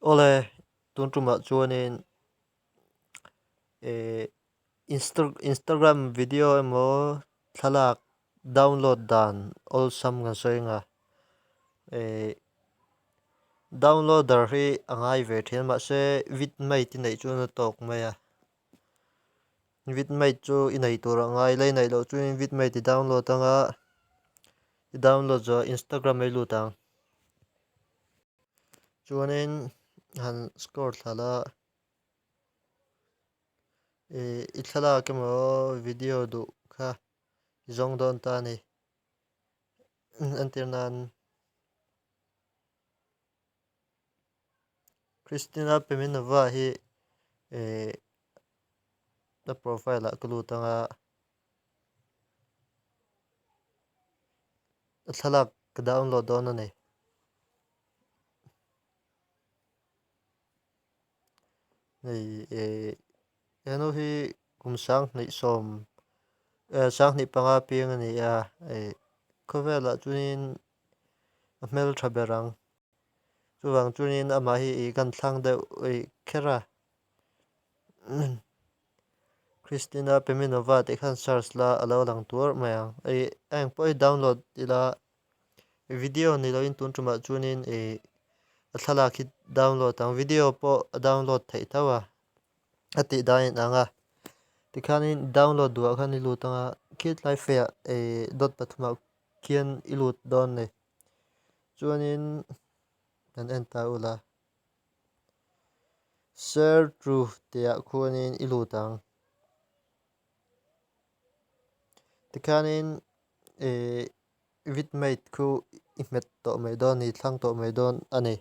Awle, tun tumah chuanin eh Instagram video emaw thlalak download dan awlsam kan sawi ang a, eh downloader hi a ngai ve thin a mahse vidmate i neih chuan a tawk mai a, vidmate chu i nei tur a ngai la i neih loh chuan vidmate i download ang a, i download zawh ah Instagram a i lut ang. Chuanin han score thla la ih i thlalak emaw video duh kha i zawng dawn ta a ni entir nan Christina Peminova hi ih a profile ah ka lut ang a a thlalak ka download dawn a ni. Hei eh henu hi kum sanghnih sawm eh sanghnih panga piang a ni a eh khawvelah chuanin a hmeltha ber ang chuvang chuanin amah hi ih kan thlang deuh ih kher a. Christina Peminova tih khan search la a lo lang tuar mai ang. Ih a eng pawh hi download ila video ni loin tun tumah chuanin ih a thlalak hi download ang video pawh a download theih tho a a tih dan in ang a tikhanin download duhah khan i lut ang a khitlai feah ih dot pathumah khian i lut dawn a ni chuanin kan en ta ula. Share to tihah khuanin i lut ang. Tikhianin ih vidmate khu i hmet tawh mai dawn a ni, thlang tawh mai dawn a ni.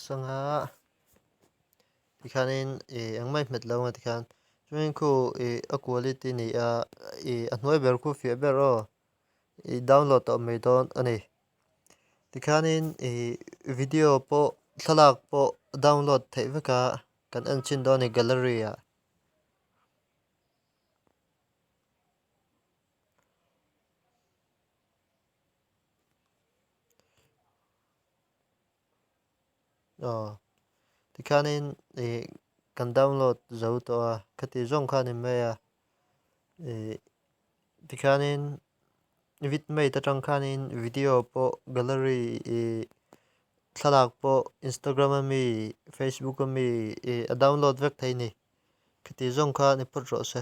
Sangha tikhianin ih engmah i hmet lo ang tikhian chuanin khu ih a quality ni a ih a hnuai ber khu fiah ber aw ih download tawh mai dawn a ni tikhianin ih video pawh thlalak pawh download theih vek a kan en chhin dawn a ni gallery ah. Aw tikhianin ih kan download zo tawh a khati zawng kha a ni mai a ih tikhianin vidmate atang khanin video pawh gallery ih thlalak pawh instagram ami facebook ami ih a download vek thei a ni khati zawng kha ni phawt rawh se.